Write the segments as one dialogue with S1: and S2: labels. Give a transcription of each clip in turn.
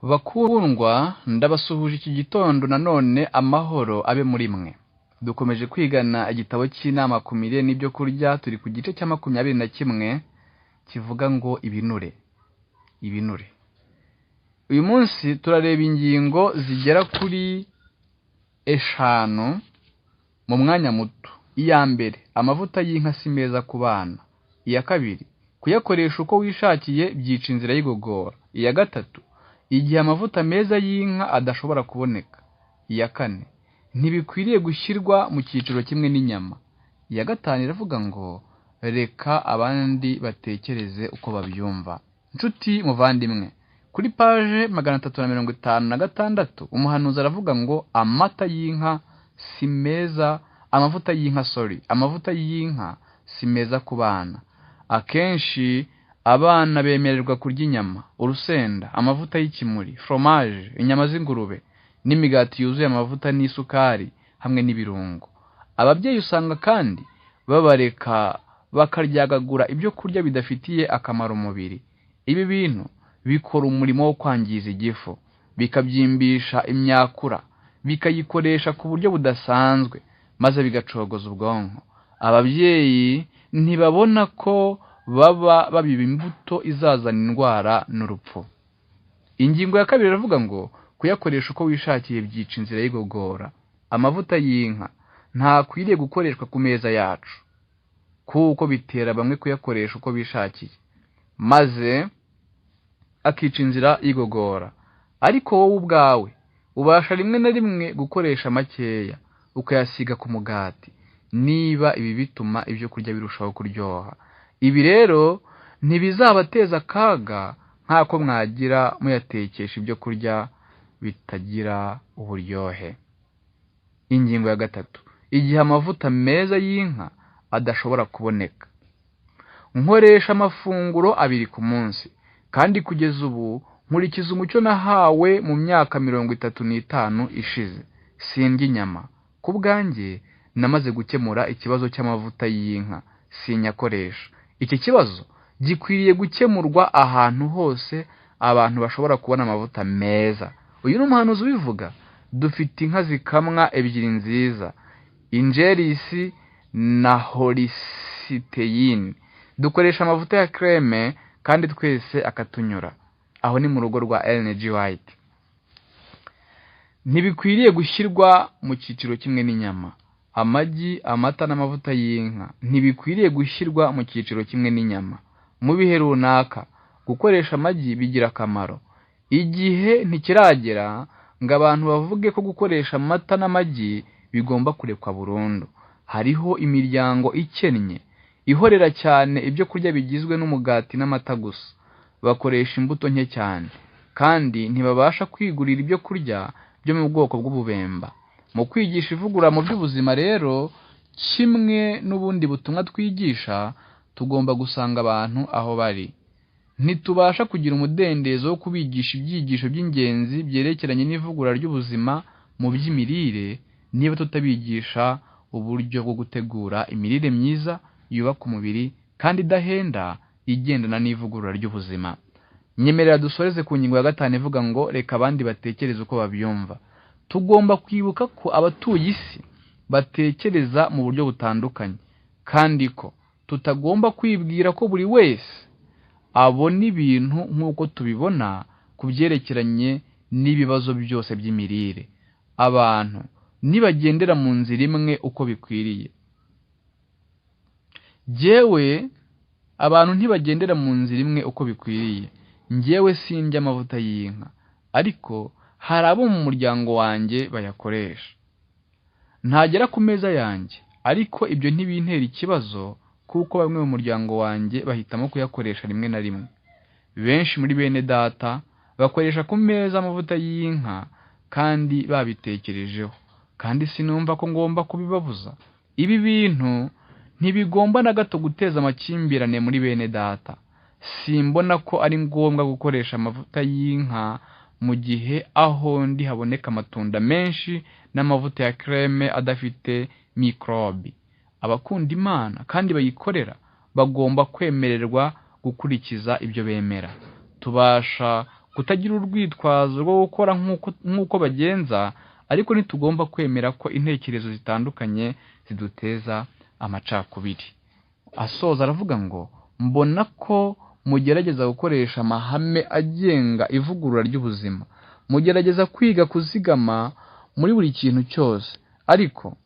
S1: Bakundwa, ndabasuhuje iki gitondo nanone, amahoro abe muri mwe. Dukomeje kwigana igitabo cy'inama ku mirire n'ibyo kurya, turi ku gice cya 21 kivuga ngo ibinure. Ibinure. Uyu munsi turareba ingingo zigera kuri 5 mu mwanya muto. Iya mbere, amavuta y'inka si meza ku bana. Iya kabiri, kuyakoresha uko wishakiye byica inzira y'igogora. Iya gatatu, igihe amavuta meza y'inka adashobora kuboneka. Iya kane, ntibikwiriye gushyirwa mu cyiciro kimwe n'inyama. Iya gatanu iravuga ngo reka abandi batekereze uko babyumva. Nshuti muvandimwe, kuri paje 356 umuhanuzi aravuga ngo amata y'inka si meza, amavuta y'inka sorry, amavuta y'inka si meza ku bana. Akenshi abana bemererwa kurya inyama, urusenda, amavuta y'ikimuri, fromage, inyama z'ingurube n'imigati yuzuye amavuta n'isukari hamwe n'ibirungo. Ababyeyi usanga kandi babareka bakaryagagura ibyo kurya bidafitiye akamaro umubiri. Ibi bintu bikora umurimo wo kwangiza igifu, bikabyimbisha imyakura, bikayikoresha ku buryo budasanzwe, maze bigacogoza ubwonko. Ababyeyi ntibabona ko baba babiba imbuto izazana indwara n'urupfu. Ingingo ya kabiri iravuga ngo kuyakoresha uko wishakiye byica inzira y'igogora. Amavuta y'inka ntakwiriye gukoreshwa ku meza yacu, kuko bitera bamwe kuyakoresha uko bishakiye, maze akica inzira y'igogora. Ariko wowe ubwawe ubasha rimwe na rimwe gukoresha makeya, ukayasiga ku mugati, niba ibi bituma ibyo kurya birushaho kuryoha. Ibi rero ntibizabateza akaga nk'ako mwagira muyatekesha ibyo kurya bitagira uburyohe. Ingingo ya gatatu, igihe amavuta meza y'inka adashobora kuboneka. Nkoresha amafunguro 2 ku munsi, kandi kugeza ubu nkurikiza umucyo nahawe mu myaka 35 ishize. Sindya inyama. Ku bwanjye namaze gukemura ikibazo cy'amavuta y'inka, sinyakoresha. Iki kibazo gikwiriye gukemurwa ahantu hose abantu bashobora kubona amavuta meza. Uyu ni umuhanuzi ubivuga. Dufite inka zikamwa 2 nziza, injerisi na holisiteyini. Dukoresha amavuta ya creme kandi twese akatunyura. Aho ni mu rugo rwa Ellen G. White. Ntibikwiriye gushyirwa mu cyiciro kimwe n'inyama. Amagi, amata n'amavuta y'inka ntibikwiriye gushyirwa mu cyiciro kimwe n'inyama. Mu bihe runaka gukoresha amagi bigira akamaro. Igihe ntikiragera ngo abantu bavuge ko gukoresha amata n'amagi bigomba kurekwa burundu. Hariho imiryango ikennye ihorera cyane ibyo kurya bigizwe n'umugati n'amata gusa. Bakoresha imbuto nke cyane, kandi ntibabasha kwigurira ibyo kurya byo mu bwoko bw'ububemba. Mu kwigisha ivugurura mu by'ubuzima rero, kimwe n'ubundi butumwa twigisha, tugomba gusanga abantu aho bari. Ntitubasha kugira umudendezo wo kubigisha ibyigisho by'ingenzi byerekeranye n'ivugurura ry'ubuzima mu by'imirire niba tutabigisha uburyo bwo gutegura imirire myiza yubaka umubiri kandi idahenda, igendana n'ivugurura ry'ubuzima. Nyemerera dusoreze ku ngingo ya gatanu ivuga ngo reka abandi batekereze uko babyumva. Tugomba kwibuka ko abatuye isi batekereza mu buryo butandukanye, kandi ko tutagomba kwibwira ko buri wese abona ibintu nk'uko tubibona ku byerekeranye n'ibibazo byose by'imirire. Abantu nibagendera mu nzira imwe uko bikwiriye. Jyewe abantu ntibagendera mu nzira imwe uko bikwiriye. Njyewe sindya amavuta y'inka, ariko hari abo mu muryango wanjye bayakoresha. Ntagera ku meza yanjye, ariko ibyo ntibintera ikibazo kuko bamwe mu muryango wanjye bahitamo kuyakoresha rimwe na rimwe. Benshi muri bene data bakoresha ku meza amavuta y'inka kandi babitekerejeho, kandi sinumva ko ngomba kubibabuza. Ibi bintu ntibigomba na gato guteza amakimbirane muri bene data. Simbona ko ari ngombwa gukoresha amavuta y'inka mu gihe aho ndi haboneka amatunda menshi n'amavuta ya creme adafite mikorobi. Abakunda Imana kandi bayikorera bagomba kwemererwa gukurikiza ibyo bemera. Tubasha Kutagira urwitwazo rwo gukora nk'uko bagenza, ariko ntitugomba kwemera ko intekerezo zitandukanye ziduteza amacakubiri. Asoza aravuga ngo mbona ko mugerageza gukoresha amahame agenga ivugurura ry'ubuzima. Mugerageza kwiga kuzigama muri buri kintu cyose, ariko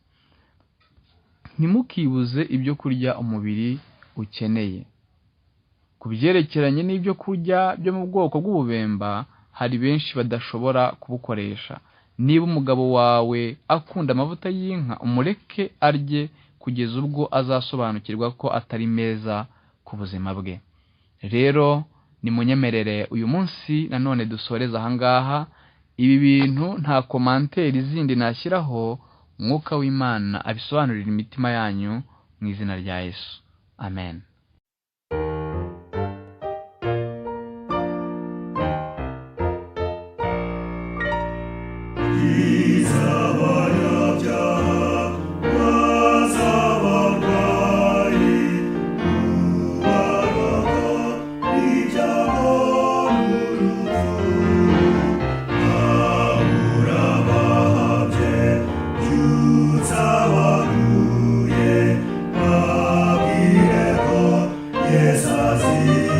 S1: ntimukibuze ibyo kurya umubiri ukeneye. Ku byerekeranye n'ibyo kurya byo mu bwoko bw'ububemba, hari benshi badashobora kubukoresha. Niba umugabo wawe akunda amavuta y'inka, umureke arye kugeza ubwo azasobanukirwa ko atari meza ku buzima bwe. Rero nimunyemerere uyu munsi nanone dusoreze ahangaha. Ibi bintu nta commentaire zindi nashyiraho, Umwuka w'Imana abisobanurira imitima yanyu mu izina rya Yesu. Amen.
S2: Yes, I see.